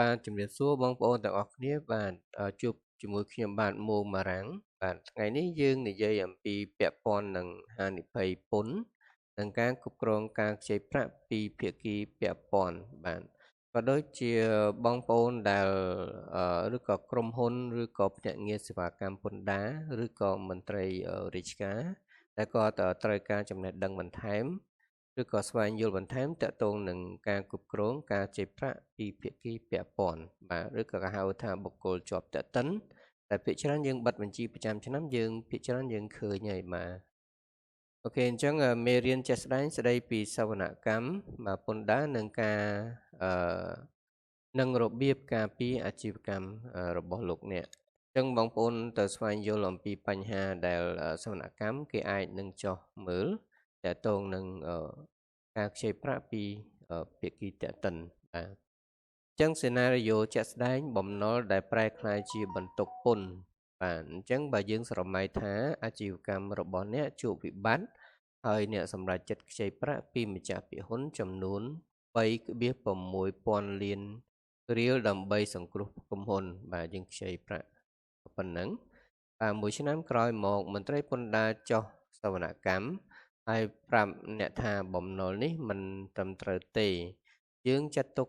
បាទជំរាបសួរបងប្អូនទាំងអស់គ្នាបាទជួបជាមួយខ្ញុំបាទមួងម៉ារ៉ាំងបាទថ្ងៃនេះយើងនិយាយអំពីពាក់ព័ន្ធនឹងហានិភ័យពន្ធនិងការគ្រប់គ្រងការខ្ចីប្រាក់ពីភាគីពាក់ព័ន្ធបាទក៏ដូចជាបងប្អូនដែលឬក៏ក្រុមហ៊ុនឬក៏ភ្នាក់ងារសេវាកម្មពន្ធដារឬក៏មន្ត្រីរាជការដែលគាត់ត្រូវការចំណេះដឹងបន្ថែមឬក៏ស្វែងយល់បន្ថែមទាក់ទងនឹងការគ្រប់គ្រងការខ្ចីប្រាក់ពីភាគីពាក់ព័ន្ធបាទឬក៏គេហៅថាបុគ្គលជាប់ទាក់ទិនតែភាគច្រើនយើងបិទបញ្ជីប្រចាំឆ្នាំយើងភាគច្រើនយើងឃើញហើយបាទ OK អញ្ចឹងមេរៀនជាក់ស្ដែងស្ដីពីសវនកម្មបាទពន្ធដារនិងការនិងរបៀបការពារអាជីវកម្មរបស់លោកអ្នកអញ្ចឹងបងប្អូនទៅស្វែងយល់អំពីបញ្ហាដែលសវនកម្មគេអាចនឹងចោះមើលទាក់ទងនឹងការខ្ចីប្រាក់ពីភាគីទាក់ទិនបាទអញ្ចឹង scenario ជាក់ស្ដែងបំណុលដែលប្រែក្លាយជាបន្ទុកពន្ធបាទអញ្ចឹងបើយើងស្រមៃថាអាជីវកម្មរបស់អ្នកជួបវិបត្តិហើយអ្នកសម្រេចចិត្តខ្ចីប្រាក់ពីម្ចាស់ភាគហ៊ុនចំនួន 3.6 ពាន់លានរៀលដើម្បីសង្គ្រោះក្រុមហ៊ុនបាទយើងខ្ចីប្រាក់ប៉ុណ្ណឹងបាទមួយឆ្នាំក្រោយមកមន្ត្រីពន្ធដារចុះសវនកម្មហើយប្រាប់អ្នកថាបំណុលនេះមិនត្រឹមត្រូវទេយើងចាត់ទុក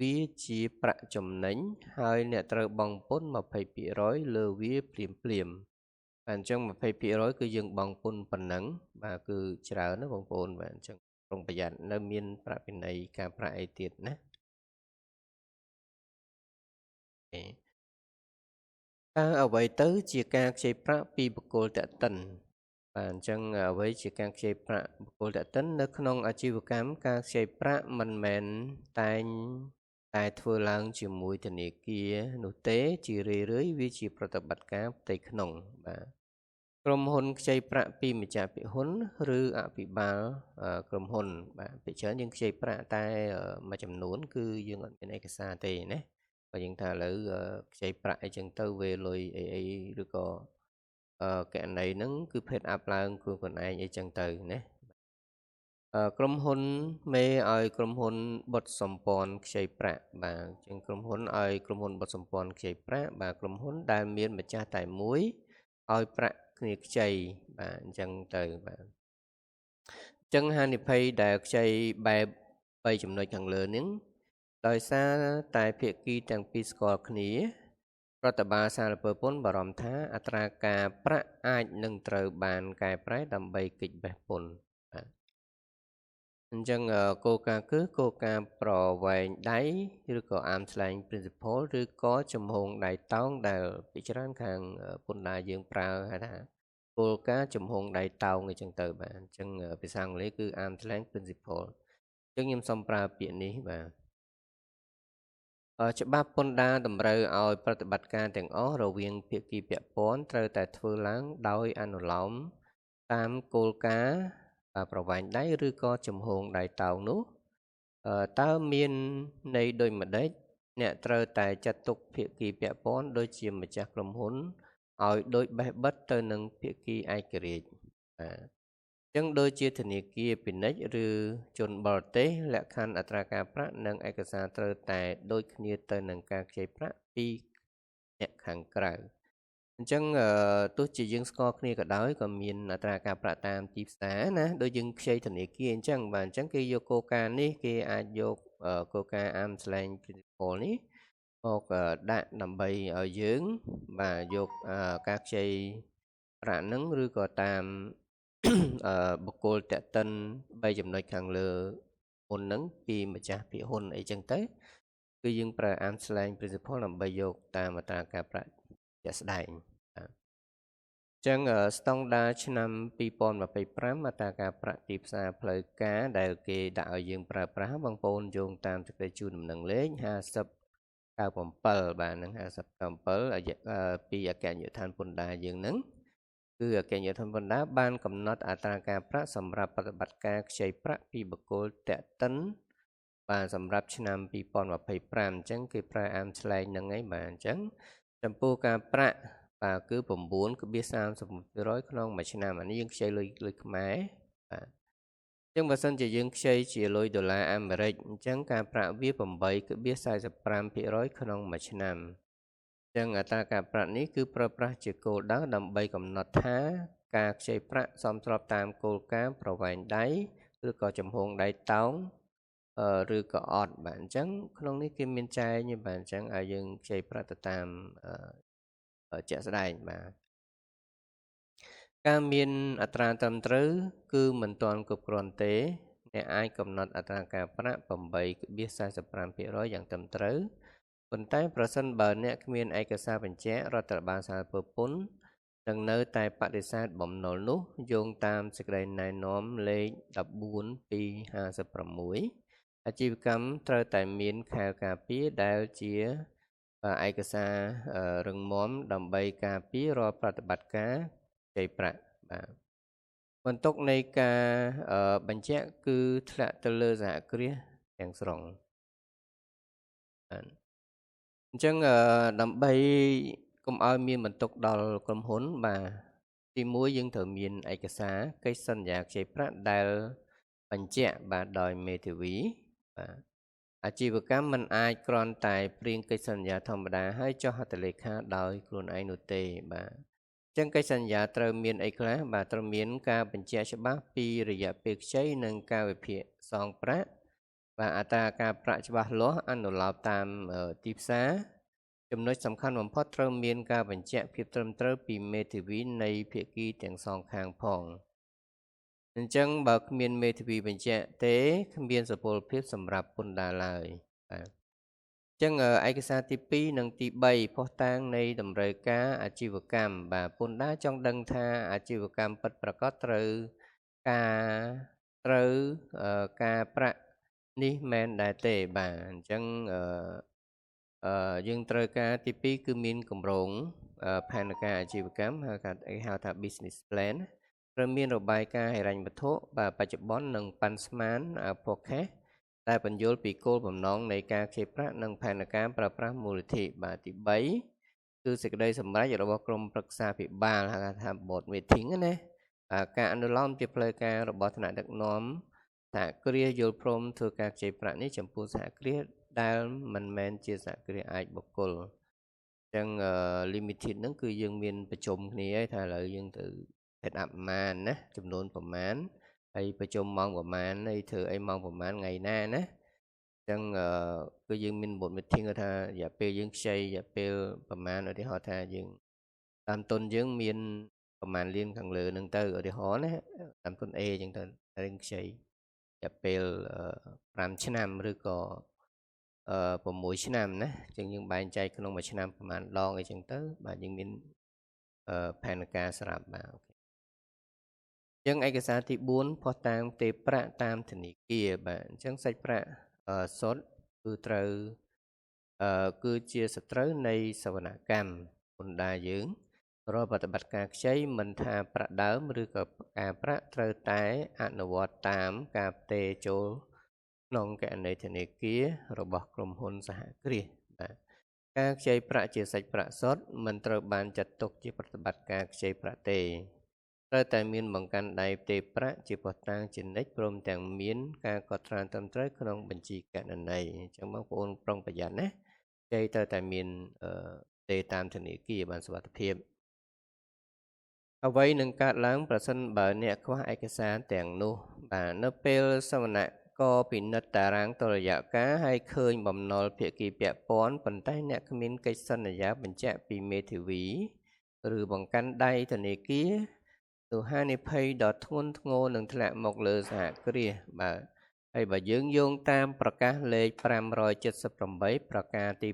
វាជាប្រាក់ចំណេញហើយអ្នកត្រូវបង់ពន្ធ 20% លើវាភ្លាមភ្លាមបាទអញ្ចឹង 20% គឺយើងបង់ពន្ធប៉ុណ្ណឹងបាទគឺច្រើនណាបងប្អូនបាទអញ្ចឹងប្រុងប្រយ័ត្ននៅមានប្រាក់ពិន័យការប្រាក់អីទៀតណាតើអ្វីទៅជាការខ្ចីប្រាក់ពីបុគ្គលទាក់ទិនបាទអញ្ចឹងអ្វីជាការខ្ចីប្រាក់បុគ្គលទាក់ទិននៅក្នុងអាជីវកម្មការខ្ចីប្រាក់មិនមែនតែងតែធ្វើឡើងជាមួយធនាគារនោះទេជារឿយៗវាជាប្រតិបត្តិការផ្ទៃក្នុងបាទក្រុមហ៊ុនខ្ចីប្រាក់ពីម្ចាស់ភាគហ៊ុនឬអភិបាលក្រុមហ៊ុនបាទភាគច្រើនយើងខ្ចីប្រាក់តែមួយចំនួនគឺយើងអត់មានឯកសារទេណាបើយើងថាឥឡូវខ្ចីប្រាក់អីចឹងទៅវេលុយអីអីឬក៏កណន័យហ្នឹងគឺភេទអាប់ឡើងខ្លួនឯងអីចឹងទៅណាក្រុមហ៊ុនមេឲ្យក្រុមហ៊ុនបុត្រសម្ព័ន្ធខ្ចីប្រាក់បាទជាងក្រុមហ៊ុនឲ្យក្រុមហ៊ុនបុត្រសម្ព័ន្ធខ្ចីប្រាក់បាទក្រុមហ៊ុនដែលមានម្ចាស់តែមួយឲ្យប្រាក់គ្នាខ្ចីបាទអញ្ចឹងទៅបាទអញ្ចឹងហានិភ័យដែលខ្ចីបែប3ចំណុចខាងលើនេះដោយសារតែភាគីទាំងពីរស្គាល់គ្នារដ្ឋបាលសារពើពន្ធបារម្ភថាអត្រាការប្រាក់អាចនឹងត្រូវបានកែប្រែដើម្បីគេចវេះពន្ធបាទអញ្ចឹងគោលការណ៍គឺគោលការណ៍ប្រវែងដៃឬក៏ Arm's Length Principle ឬក៏ចំហងដៃតោងដែលពីច្រើនខាងពន្ធដារយើងប្រើហៅថាគោលការណ៍ចំហងដៃតោងអីចឹងទៅបាទអញ្ចឹងភាសាអង់គ្លេសគឺ Arm's Length Principle អញ្ចឹងខ្ញុំសូមប្រើពាក្យនេះបាទច្បាប់ពន្ធដារតម្រូវឲ្យប្រតិបត្តិការទាំងអស់រវាងភាគីពាក់ព័ន្ធត្រូវតែធ្វើឡើងដោយអនុលោមតាមគោលការណ៍ប្រវែងដៃឬក៏ចំហងដៃតោងនោះតើមានន័យដូចម្ដេចអ្នកត្រូវតែចាត់ទុកភាគីពាក់ព័ន្ធដូចជាម្ចាស់ក្រុមហ៊ុនឲ្យដូចបេះបិទទៅនឹងភាគីឯករាជ្យបាទអញ្ចឹងដូចជាធនាគារពាណិជ្ជឬជនបរទេសលក្ខខណ្ឌអត្រាការប្រាក់និងឯកសារត្រូវតែដូចគ្នាទៅនឹងការខ្ចីប្រាក់ពីអ្នកខាងក្រៅអញ្ចឹងទោះជាយើងស្គាល់គ្នាក៏ដោយក៏មានអត្រាការប្រាក់តាមទីផ្សារណាដូចយើងខ្ចីធនាគារអញ្ចឹងបាទអញ្ចឹងគេយកគោលការណ៍នេះគេអាចយកគោលការណ៍ Arm's Length Principle នេះមកដាក់ដើម្បីឲ្យយើងបាទយកការខ្ចីប្រាក់ហ្នឹងឬក៏តាមបុគ្គលទាក់ទិន3ចំណុចខាងលើមុនហ្នឹងពីម្ចាស់ភាគហ៊ុនអីចឹងទៅគឺយើងប្រើ Arm's Length Principle ដើម្បីយកតាមអត្រាការប្រាក់ជាក់ស្ដែងបាទអញ្ចឹងស្តង់ដារឆ្នាំ2025អត្រាការប្រាក់ទីផ្សារផ្លូវការដែលគេដាក់ឲ្យយើងប្រើប្រាស់បងប្អូនយោងតាមសេចក្តីជូនដំណឹងលេខ5097បាទនឹង5097ពីអគ្គនាយកដ្ឋានពន្ធដារយើងហ្នឹងគឺអគ្គនាយកដ្ឋានពន្ធដារបានកំណត់អត្រាការប្រាក់សម្រាប់ប្រតិបត្តិការខ្ចីប្រាក់ពីបុគ្គលទាក់ទិនបាទសម្រាប់ឆ្នាំ2025អញ្ចឹងគេប្រើ Arm's Length ហ្នឹងឯងបាទអញ្ចឹងចំពោះការប្រាក់បាទគឺ 9.30% ក្នុងមួយឆ្នាំអានេះយើងខ្ចីលុយខ្មែរបាទ ចឹងបើសិនជាយើងខ្ចីជាលុយដុល្លារអាមេរិកអញ្ចឹងការប្រាក់វា8.45%ក្នុងមួយឆ្នាំចឹងអត្រាការប្រាក់នេះគឺប្រើប្រាស់ជាគោលដៅដើម្បីកំណត់ថាការខ្ចីប្រាក់សមស្របតាមគោលការណ៍ប្រវែងដៃឬក៏ចំហងដៃតោងឬក៏អត់បាទអញ្ចឹងក្នុងនេះគេមានចែងបាទអញ្ចឹងឲ្យយើងខ្ចីប្រាក់ទៅតាមជាក់ស្ដែងបាទការមានអត្រាត្រឹមត្រូវគឺមិនទាន់គ្រប់គ្រាន់ទេអ្នកអាចកំណត់អត្រាការប្រាក់ 8.45% យ៉ាងត្រឹមត្រូវប៉ុន្តែប្រសិនបើអ្នកគ្មានឯកសារបញ្ជាក់រដ្ឋបាលសារពើពន្ធនឹងនៅតែបដិសេធបំណុលនោះយោងតាមសេចក្តីណែនាំលេខ14/256អាជីវកម្មត្រូវតែមានខែលការពារដែលជាឯកសាររឹងមាំដើម្បីការពាររាល់ប្រតិបត្តិការខ្ចីប្រាក់បាទបន្ទុកនៃការបញ្ជាក់គឺធ្លាក់ទៅលើសហគ្រាសទាំងស្រុងបាទអញ្ចឹងដើម្បីកុំឲ្យមានបន្ទុកដល់ក្រុមហ៊ុនបាទទី1យើងត្រូវមានឯកសារកិច្ចសន្យាខ្ចីប្រាក់ដែលបញ្ជាក់បាទដោយមេធាវីបាទអាជីវកម្មមិនអាចគ្រាន់តែព្រាងកិច្ចសន្យាធម្មតាហើយចុះហត្ថលេខាដោយខ្លួនឯងនោះទេបាទចឹងកិច្ចសន្យាត្រូវមានអីខ្លះបាទត្រូវមានការបញ្ជាក់ច្បាស់ពីរយៈពេលខ្ចីនិងការវិភាគសងប្រាក់បាទអត្រាការប្រាក់ច្បាស់លាស់អនុលោមតាមទីផ្សារចំណុចសំខាន់បំផុតត្រូវមានការបញ្ជាក់ភាពត្រឹមត្រូវពីមេធាវីនៃភាគីទាំងសងខាងផងអញ្ចឹងបើគ្មានមេធាវីបញ្ជាក់ទេគ្មានសុពលភាពសម្រាប់ពន្ធដារឡើយបាទអញ្ចឹងឯកសារទី2និងទី3ភស្តុតាងនៃតម្រូវការអាជីវកម្មបាទពន្ធដារចង់ដឹងថាអាជីវកម្មពិតប្រាកដត្រូវការប្រាក់នេះមែនដែរទេបាទអញ្ចឹងយើងត្រូវការទី2គឺមានគម្រោងផែនការអាជីវកម្មហៅថា business plan ត្រូវមានរបាយការណ៍ហិរញ្ញវត្ថុបាទបច្ចុប្បន្ននិងប៉ាន់ស្មាន forecast ដែលបញ្យល់ពីគោលបំណងនៃការខ្ចីប្រាក់និងផែនការប្រើប្រាស់មូលនិធិបាទទី3គឺសេចក្តីសម្រេចរបស់ក្រុមប្រឹក្សាភិបាលហៅថា board meeting ណាការអនុលោមជាផ្លូវការរបស់ថ្នាក់ដឹកនាំសហគ្រាសយល់ព្រមធ្វើការខ្ចីប្រាក់នេះចំពោះសហគ្រាសដែលមិនមែនជាសហគ្រាសអាចបុគ្គលអញ្ចឹង limited ហ្នឹងគឺយើងមានប្រជុំគ្នាហើយថាឥឡូវយើងទៅ set up ប្រមាណណាចំនួនប្រមាណហើយប្រជុំម៉ោងប្រមាណហើយធ្វើអីម៉ោងប្រមាណថ្ងៃណាណាអញ្ចឹងគឺយើងមាន board meeting ថារយៈពេលយើងខ្ចីរយៈពេលប្រមាណឧទាហរណ៍ថាយើងតាមទុនយើងមានប្រមាណលានខាងលើហ្នឹងទៅឧទាហរណ៍ណាតាមទុន A អញ្ចឹងទៅយើងខ្ចីរយៈពេល5ឆ្នាំឬក៏6ឆ្នាំណាអញ្ចឹងយើងបែងចែកក្នុងមួយឆ្នាំប្រមាណដងអីចឹងទៅបាទយើងមានផែនការស្រាប់បាទអូខេអញ្ចឹងឯកសារទី4ភស្តុតាងផ្ទេរប្រាក់តាមធនាគារបាទអញ្ចឹងសាច់ប្រាក់សុទ្ធគឺត្រូវគឺជាសត្រូវនៃសវនកម្មពន្ធដារយើងរាល់ប្រតិបត្តិការខ្ចីមិនថាប្រាក់ដើមឬក៏ការប្រាក់ត្រូវតែអនុវត្តតាមការផ្ទេរចូលក្នុងគណនីធនាគាររបស់ក្រុមហ៊ុនសហគ្រាសបាទការខ្ចីប្រាក់ជាសាច់ប្រាក់សុទ្ធមិនត្រូវបានចាត់ទុកជាប្រតិបត្តិការខ្ចីប្រាក់ទេត្រូវតែមានបង្កាន់ដៃផ្ទេរប្រាក់ជាភស្តុតាងជានិច្ចព្រមទាំងមានការកត់ត្រាត្រឹមត្រូវក្នុងបញ្ជីគណនេយ្យអញ្ចឹងបងប្អូនប្រុងប្រយ័ត្នណាខ្ចីត្រូវតែមានផ្ទេរតាមធនាគារបានសុវត្ថិភាពអ្វីនឹងកើតឡើងប្រសិនបើអ្នកខ្វះឯកសារទាំងនោះបាទនៅពេលសវនករពិនិត្យតារាងតុល្យការហើយឃើញបំណុលភាគីពាក់ព័ន្ធប៉ុន្តែអ្នកគ្មានកិច្ចសន្យាបញ្ជាក់ពីមេធាវីឬបង្កាន់ដៃធនាគារនោះហានិភ័យដ៏ធ្ងន់ធ្ងរនឹងធ្លាក់មកលើសហគ្រាសបាទហើយបើយើងយោងតាមប្រកាសលេខ578ប្រការទី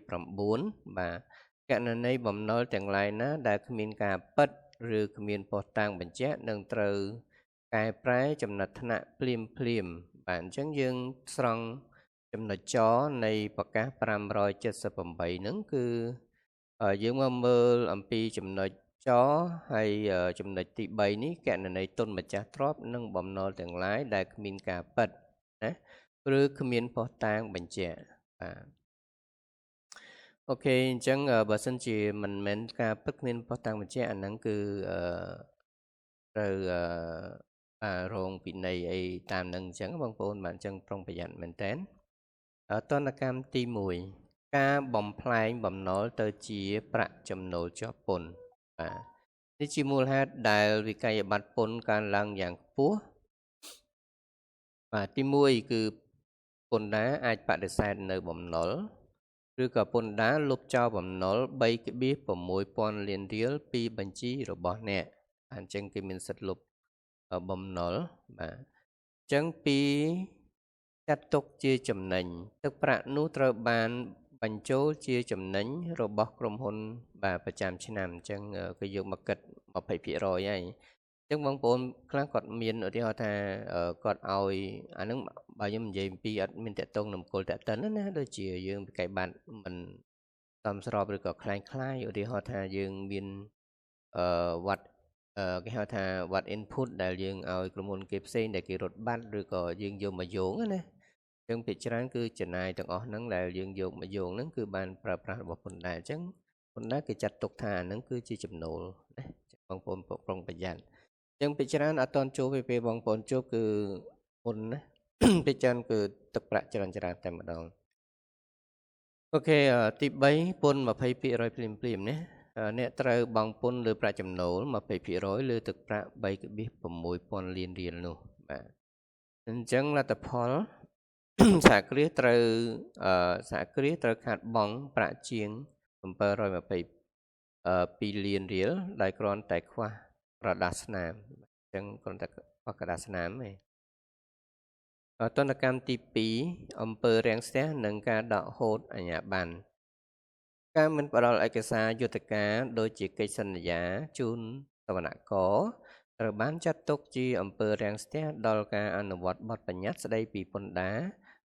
9បាទគណនីបំណុលទាំងឡាយណាដែលគ្មានការពិតឬគ្មានភស្តុតាងបញ្ជាក់នឹងត្រូវកែប្រែចំណាត់ថ្នាក់ភ្លាមភ្លាមបាទអញ្ចឹងយើងស្រង់ចំណុចចនៃប្រកាស578ហ្នឹងគឺយើងមកមើលអំពីចំណុចចហើយចំណុចទី3នេះគណនីទុនម្ចាស់ទ្រព្យនិងបំណុលទាំងឡាយដែលគ្មានការពិតណាឬគ្មានភស្តុតាងបញ្ជាក់បាទអូខេអញ្ចឹងបើសិនជាមិនមែនការពិតគ្មានភស្តុតាងបញ្ជាក់អាហ្នឹងគឺត្រូវ បាទរងពិន័យអីតាមនឹងអញ្ចឹងបងប្អូនបាទអញ្ចឹងប្រុងប្រយ័ត្នមែនតើទណ្ឌកម្មទី1ការបំផ្លែងបំណុលទៅជាប្រាក់ចំណូលជាប់ពន្ធបាទនេះជាមូលហេតុដែលវិក័យប័ត្រពន្ធកើនឡើងយ៉ាងខ្ពស់បាទទី1គឺពន្ធដារអាចបដិសេធនៅបំណុលឬក៏ពន្ធដារលុបចោលបំណុល 3.6 ពាន់លានរៀលពីបញ្ជីរបស់អ្នកអញ្ចឹងគេមានសិទ្ធិលុបបំណុលបាទអញ្ចឹងពីចាត់ទុកជាចំណេញទឹកប្រាក់នោះត្រូវបានបញ្ចូលជាចំណេញរបស់ក្រុមហ៊ុនបាទប្រចាំឆ្នាំអញ្ចឹងគេយកមកគិត20%ហើយអញ្ចឹងបងប្អូនខ្លះគាត់មានឧទាហរណ៍ថាគាត់ឲ្យអានឹងបើខ្ញុំនិយាយអំពីអត់មានតកតងនឹងបុគ្គលតកតិនណាដូចជាយើងវិក័យប័ត្រមិនសមស្របឬក៏คล้ายคล้ายឧទាហរណ៍ថាយើងមានអឺវត្តគេហៅថាវត្ត input ដែលយើងឲ្យក្រុមហ៊ុនគេផ្សេងដែលគេរត់បាត់ឬក៏យើងយកមកយោងណាអញ្ចឹងភាគច្រើនគឺចំណាយទាំងអស់ហ្នឹងដែលយើងយកមកយោងហ្នឹងគឺបានប្រើប្រាស់របស់ពន្ធដារអញ្ចឹងពន្ធដារគេចាត់ទុកថាអាហ្នឹងគឺជាចំណូលណាបងប្អូនប្រុងប្រយ័ត្នអញ្ចឹងភាគច្រើនអត់តន់ចូលពេលបងប្អូនជួបគឺមុនណាភាគច្រើនគឺទឹកប្រាក់ច្រើនច្រើនតែម្ដង OK ទី3ពន្ធ20%ភ្លាមភ្លាមណាអ្នកត្រូវបង់ពន្ធលើប្រាក់ចំណូល20%លើទឹកប្រាក់3.6ពាន់លានរៀលនោះបាទអញ្ចឹងលទ្ធផលសហគ្រាសត្រូវសហគ្រាសត្រូវខាតបង់ប្រាក់ជាង722លានរៀលដោយគ្រាន់តែខ្វះក្រដាសស្នាមអញ្ចឹងគ្រាន់តែខ្វះក្រដាសស្នាមឯងទណ្ឌកម្មទី2អំពើរាំងស្ទះនិងការដកហូតអាជ្ញាប័ណ្ណការមិនផ្ដល់ឯកសារយុទ្ធការដូចជាកិច្ចសន្យាជូនសវនករត្រូវបានចាត់ទុកជាអំពើរាំងស្ទះដល់ការអនុវត្តបទបញ្ញត្តិស្តីពីពន្ធដារ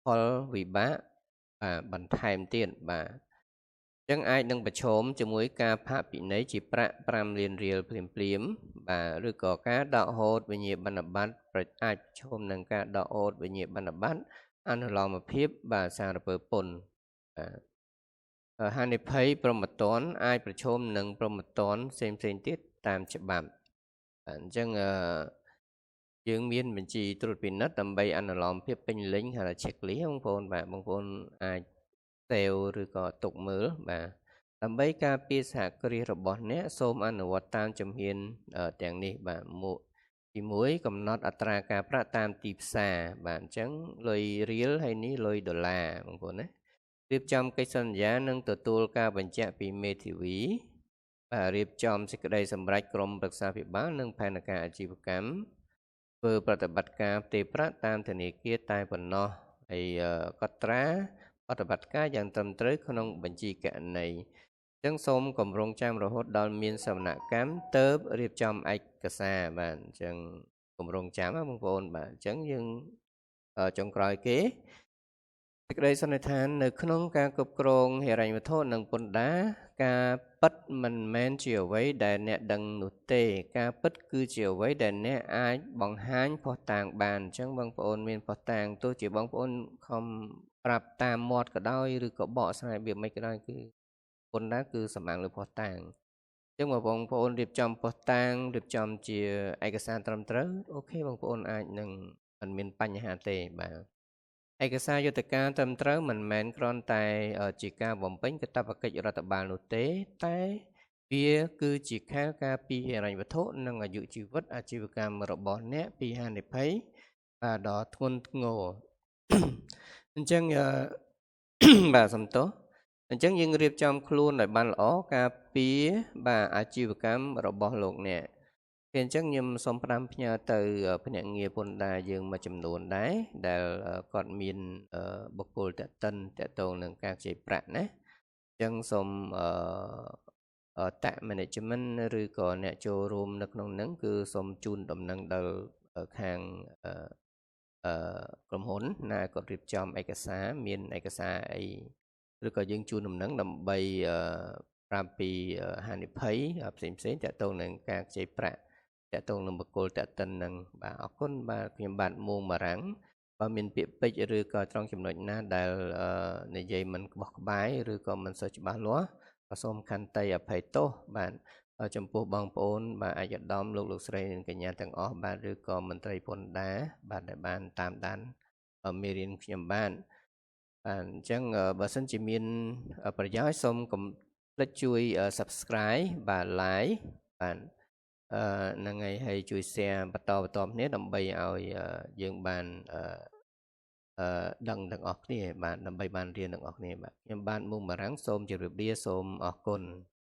ផលវិបាកបាទបន្ថែមទៀតបាទចឹងអាចនឹងប្រឈមជាមួយការផាកពិន័យជាប្រាក់5លានរៀលភ្លាមភ្លាមបាទឬក៏ការដកហូតវិញ្ញាបនបត្រអាចប្រឈមនឹងការដកហូតវិញ្ញាបនបត្រអនុលោមភាពបាទសារពើពន្ធបាទហានិភ័យព្រហ្មទណ្ឌអាចប្រឈមនឹងព្រហ្មទណ្ឌផ្សេងផ្សេងទៀតតាមច្បាប់បាទអញ្ចឹងអឺយើងមានបញ្ជីត្រួតពិនិត្យដើម្បីអនុលោមភាពពេញលេញហៅថា checklist បងប្អូនបាទបងប្អូនអាច save ឬក៏ទុកមើលបាទដើម្បីការពារសហគ្រាសរបស់អ្នកសូមអនុវត្តតាមជំហានទាំងនេះបាទមួយទី1កំណត់អត្រាការប្រាក់តាមទីផ្សារបាទអញ្ចឹងលុយរៀលហើយនេះលុយដុល្លារបងប្អូនណារៀបចំកិច្ចសន្យានិងទទួលការបញ្ជាក់ពីមេធាវីបាទរៀបចំសេចក្តីសម្រេចក្រុមប្រឹក្សាភិបាលនិងផែនការអាជីវកម្មធ្វើប្រតិបត្តិការផ្ទេរប្រាក់តាមធនាគារតែប៉ុណ្ណោះហើយកត់ត្រាប្រតិបត្តិការយ៉ាងត្រឹមត្រូវក្នុងបញ្ជីគណនេយ្យអញ្ចឹងសូមកម្រងចាំរហូតដល់មានសវនកម្មទៅរៀបចំឯកសារបាទអញ្ចឹងកម្រងចាំបងប្អូនបាទអញ្ចឹងយើងចុងក្រោយគេសេចក្តីសន្និដ្ឋាននៅក្នុងការគ្រប់គ្រងហិរញ្ញវត្ថុនិងពន្ធដារការពិតមិនមែនជាអ្វីដែលអ្នកដឹងនោះទេការពិតគឺជាអ្វីដែលអ្នកអាចបង្ហាញភស្តុតាងបានអញ្ចឹងបងប្អូនមានភស្តុតាងទោះជាបងប្អូនខំប្រាប់តាមមាត់ក៏ដោយឬក៏បកស្រាយរបៀបម៉េចក៏ដោយគឺពន្ធដារគឺសម្អាងលើភស្តុតាងអញ្ចឹងបើបងប្អូនរៀបចំភស្តុតាងរៀបចំជាឯកសារត្រឹមត្រូវ OK បងប្អូនអាចនឹងមិនមានបញ្ហាទេបាទឯកសារយុទ្ធការត្រឹមត្រូវមិនមែនគ្រាន់តែជាការបំពេញកាតព្វកិច្ចរដ្ឋបាលនោះទេតែវាគឺជាខែលការពារហិរញ្ញវត្ថុនិងអាយុជីវិតអាជីវកម្មរបស់អ្នកពីហានិភ័យបាទដ៏ធ្ងន់ធ្ងរអញ្ចឹងបាទសំទោសអញ្ចឹងយើងរៀបចំខ្លួនឲ្យបានល្អការពារបាទអាជីវកម្មរបស់លោកអ្នកគេអញ្ចឹងខ្ញុំសូមផ្ដាំផ្ញើទៅភ្នាក់ងារពន្ធដារយើងមួយចំនួនដែរដែលគាត់មានបុគ្គលតតិនតកតងនឹងការខ្ចីប្រាក់ណាអញ្ចឹងសូមអឺតាក់ management ឬក៏អ្នកចូលរួមនៅក្នុងហ្នឹងគឺសូមជូនដំណឹងដល់ខាងអឺក្រុមហ៊ុនណាគាត់រៀបចំឯកសារមានឯកសារអីឬក៏យើងជូនដំណឹងដើម្បីប្រាប់ពីហានិភ័យផ្សេងផ្សេងទាក់ទងនឹងការខ្ចីប្រាក់ទាក់ទងនឹងបុគ្គលទាក់ទិននឹងបាទអរគុណបាទខ្ញុំបាទមួងបារាំងបើមានពាក្យពេចន៍ឬក៏ត្រង់ចំណុចណាដែលនិយាយមិនក្បោះក្បាយឬក៏មិនសូវច្បាស់លាស់ក៏សូមខន្តីអភ័យទោសបាទ ចំពោះបងប្អូនបាទឯកឧត្តមលោកលោកស្រីនិងកញ្ញាទាំងអស់បាទឬក៏មន្ត្រីពន្ធដារបាទដែលបានតាមដានមេរៀនខ្ញុំបាទបាទអញ្ចឹងបើសិនជាមានប្រយោជន៍សូមកុំភ្លេចជួយ Subscribe បាទ Like បាទអឺហ្នឹងហើយហើយជួយ share បន្តបន្តគ្នាដើម្បីឲ្យយើងបានអឺអឺដឹងទាំងអស់គ្នាបាទដើម្បីបានរៀនទាំងអស់គ្នាបាទខ្ញុំបាទមុំបារាំងសូមជម្រាបលាសូមអរគុណ។